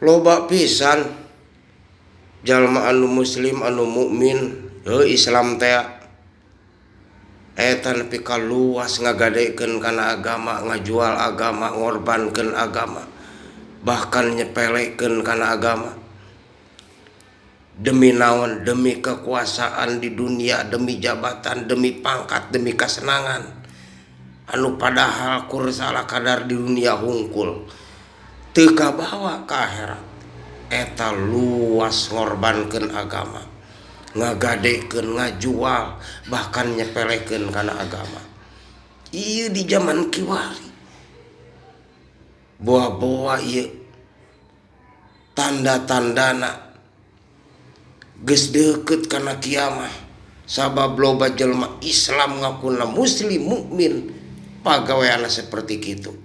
Loba pisan jalma anu muslim, anu mukmin, heuh, Islam teh eta nepi ka luas ngagadekeun kana agama, ngajual agama, ngorbankeun agama, bahkan nyepelekeun kana agama. Demi naon? Demi kekuasaan di dunia, demi jabatan, demi pangkat, demi kesenangan, anu padahal kur salah kadar di dunia hungkul, teu kabawa ka akhirat. Eta luas ngorbankeun agama, ngagadekeun, ngajual, bahkan nyepelekeun kana agama. Ieu di zaman kiwari boa-boa ieu tanda-tandana geus deukeut kana kiamah, sabab loba jelma Islam ngakuna muslim, mukmin, pagaweanna seperti kitu.